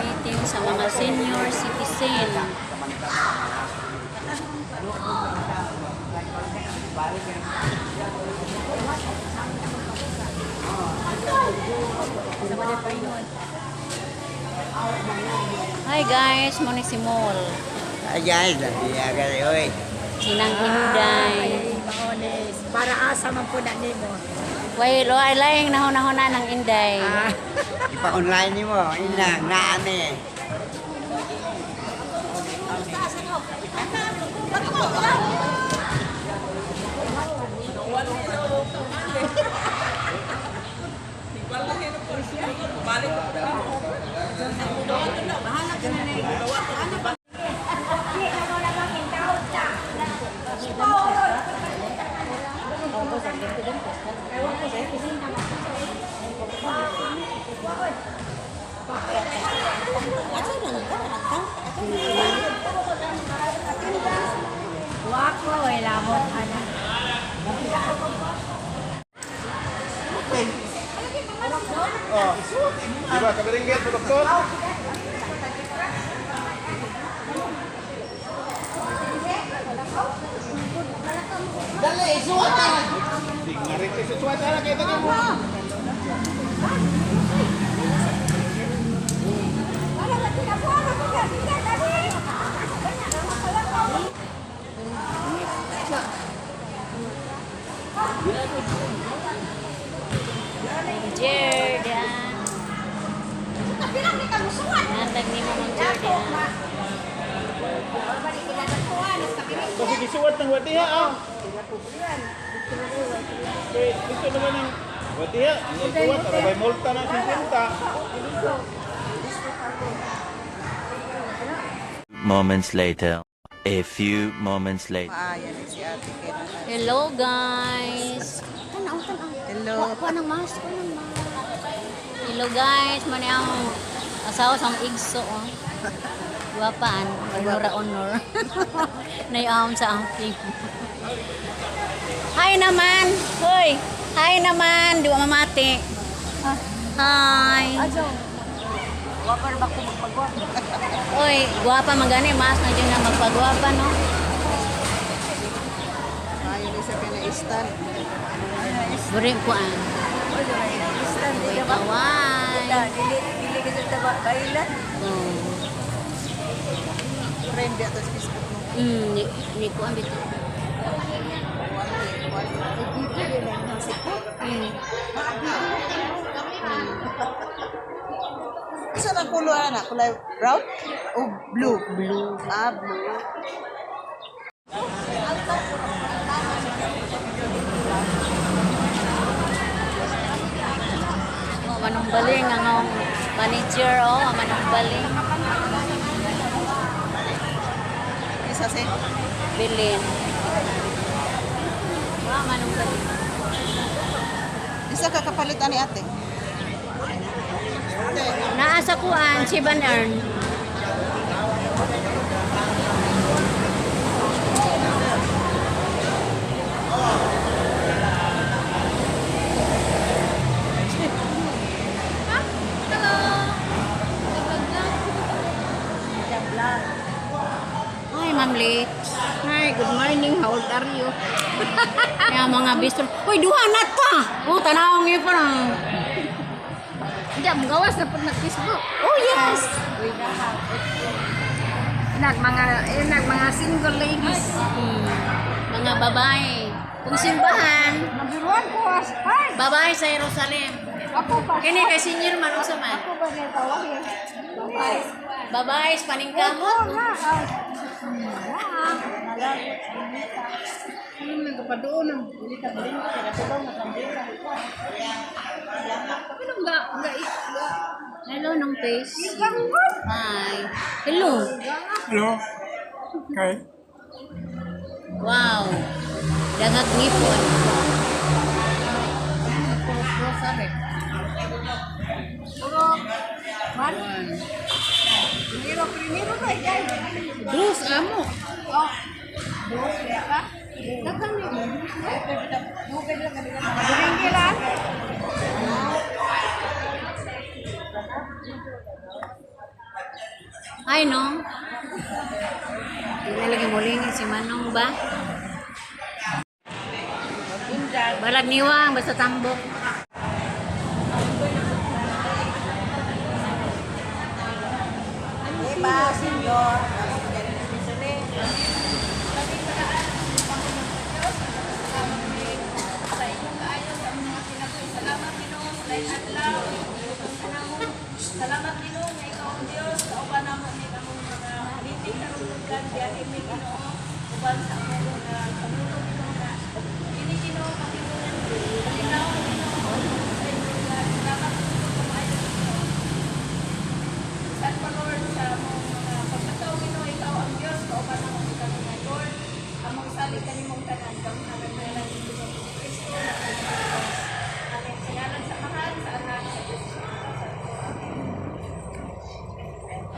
Meeting sa mga senior citizen. Hi guys, mo ni si Mol. Ayan, labiya ka rin, oy. Sinang Inday. Ay, maonis. Para asa man po na nimo. Wait, lo ay laing nahuna-huna ng Inday. Ah, Ipa-online ni mo, inang, naami. Wako, ay lamot ana. Di ba, kabiringgit po, doktor? Dali, suwat ka! Suwat ka na, kita ka mo. Jer, diyan. Natag ni mo Mang Jer, diyan. Kasi gisuwat ng wadiha, ah. Okay, gusto naman ng wadiha. Ang isuwat, arabay multa na 50. Moments later. A few moments later. Ayan si Ate Ken. Hello guys. Tanaw, tanaw. Hello. Kuha ng mask, kuha ng mask. Hello guys, mo ni ang asawa sa ang igso oh. Guwapaan, honor honor. Nayam sa amping. Hi naman. Hoy. Hi naman, di ba mamati? Hi. Wapa na ba ko magpagwapa? Oy, guwapa man gani, mas na dyan na magpagwapa no. Ayan isa pinaistan. Buri kuan. Istan di ba? Kaway. Dili dili kasi ta bailan. Oh. Friend dito sa Facebook mo. Ni kuan bitaw. Isa na kulo ana, kulay brown o blue? Blue. Ah, blue. Oh, manong baling ang ang manager oh, ang manong baling. Isa si Bilin. Wow, manong baling. Isa ka kapalit ani ate. Ate, Naa sa kuan si Van Ern. Hi, Ma'am Lee. Hi, good morning. How old are you? Kaya mga bistro. Uy, duha na ta! Oh, tanaw ngayon pa na. Hindi, ang gawas na po nag-Facebook. Oh, yes! Nag mga eh, nag mga single ladies. Mga babae. Kung simbahan, Nabiruan ko as. Hi. babae sa Jerusalem. Ako pa. Kini kay senior man unsa man. Ako ba niya tawag eh? Babae. Babae sa paningkamot. Oo nga. Ano nagpadoon ang dili ka balin ka ba nga Ano nga nga Hello nung face. Hi. Hello. Hello. Okay. Wow. Dangag ngipon. Primero, primero ba yan? Dos amo. Oh. Dos ya ka? Daghan ni. Duringgi lang. Ay, no? Hindi na lagi muling si Manong ba? Balag niwang, basta tambok. Diba, senyor? Salamat Ginoo sa laing adlaw. Salamat Ginoo nga ikaw ang Dios kauban namo ni among mga meeting karong bulan biyahe mi Ginoo uban sa among mga pagluto Ginoo nga kini Ginoo pakinggan kalinaw Ginoo sa inyong lugar. Salamat Ginoo kaayo Ginoo. Bisan pa Lord sa among mga pagkatao Ginoo ikaw ang Dios kauban namo ni kanunay Lord. Among salig kanimong tanan gamhanan na lang ni Ginoo Kristo na among Diyos. Amen. Sa ngalan sa Amahan, sa Anak, sa Diyos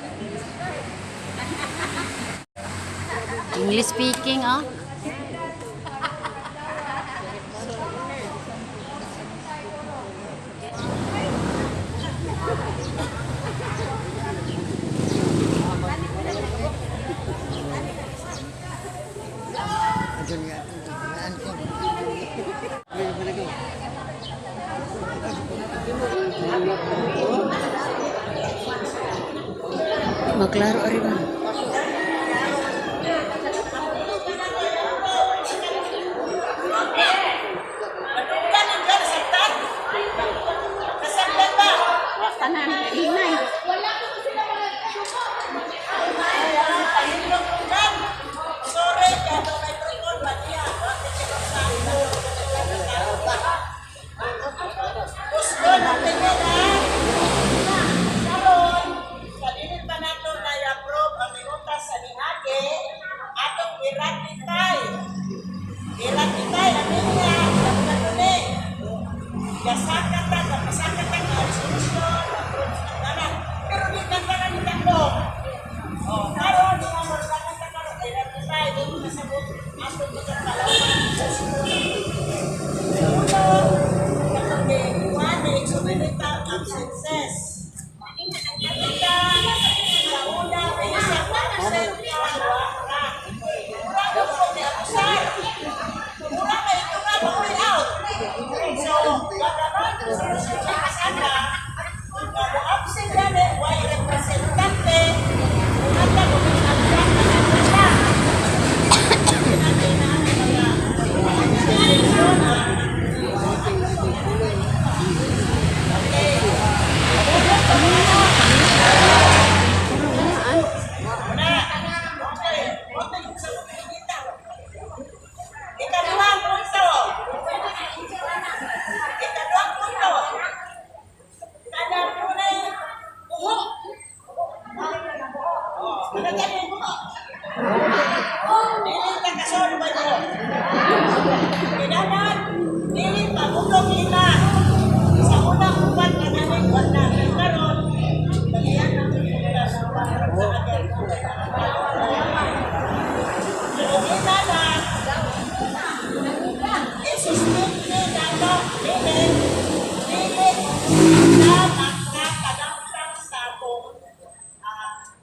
Espiritu Santo. Amen. English speaking, oh. Adun nga, naan ko. Maklaro ari ba? Karon, sa dili pa nato na-approve ang minuta sa niagi, atong i-ratify. I-ratify ang niya, ang kanuni. Gasaka ta, kapasaka ta nga resolution, approve sa tanan. Pero di ka tanan ni Tandong. Oh, karon di mo tanan ta karon i-ratify dili kasabot atong gikapalawan. Segundo, katong gi-kuan, gi-exhumilita absences. Ika, sa una, may isa ka absent ka, wa ra. Mura mo ko ni abusar. Mura ka ito nga, ma-way out. So, gaganon, solusyon siya kasana. Kung mo-absent gani, why representante, mura ka kung absent ka na siya. Ikaduhang punto. Ikaduhang punto. Kada tunay buhok. Oh, ano tayo yung buhok? Dili ka kasol ba yun? Kinanan, dili pa bulong lima. Sa unang upat na namin, wala. Karon, balian namin sa sa atin. Kita na, isuspend ni Nano, meaning, dili na makakadamtang sa atong,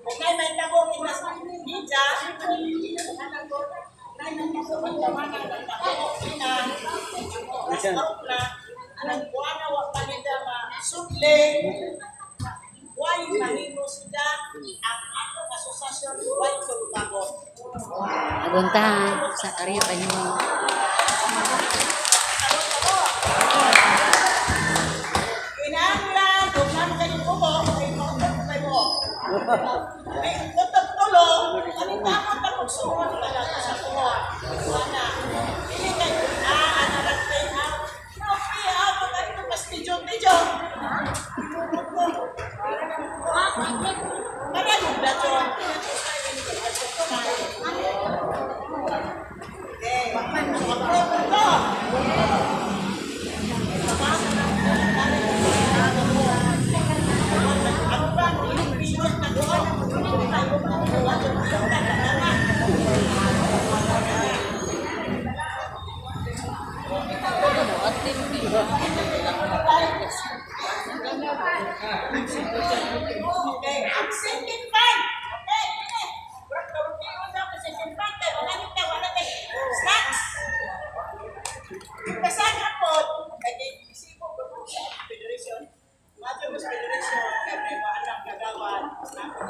kung may tagong inas media, nay may tagong magtawanan ng tao, ina, medyo out na, anang buwan na wa pa nila masudli, why mahimo sila ang atong asosasyon, why tulubagon. Agunta sa area pa nimo. Kinahanglan, kung nano kayong buho, ay mautog ko kayo buho. May utog tulo, kanitamo ta kung suot talaga sa buho. Wala. Dili kayo, anarang pay out. No, pay out, kung ano mas tidyo-tidyo. Maraming daton. Okay, so approve ko. Ah,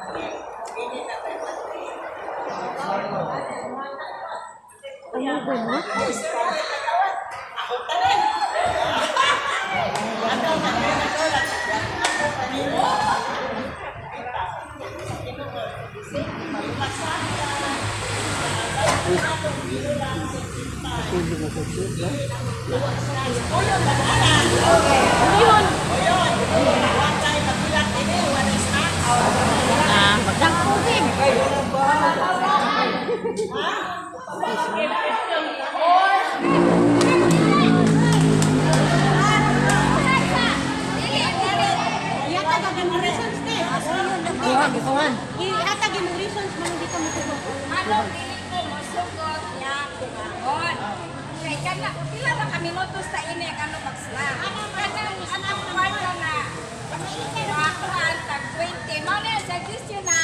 magdang tubig. Anong dili ko mosugot niya kumaon? Kay kana pila ba ka minuto sa ini ano magsla? Kanang anang kwarta na makuhaan tag 20. Mao na yung suggestion na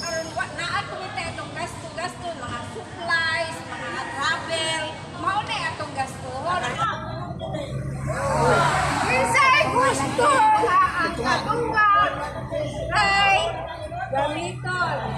aron wa naa ko ni atong gasto-gasto mga supplies, mga travel, mao na atong gastuhon. Kinsay gusto nga ang katunggan kay gamiton.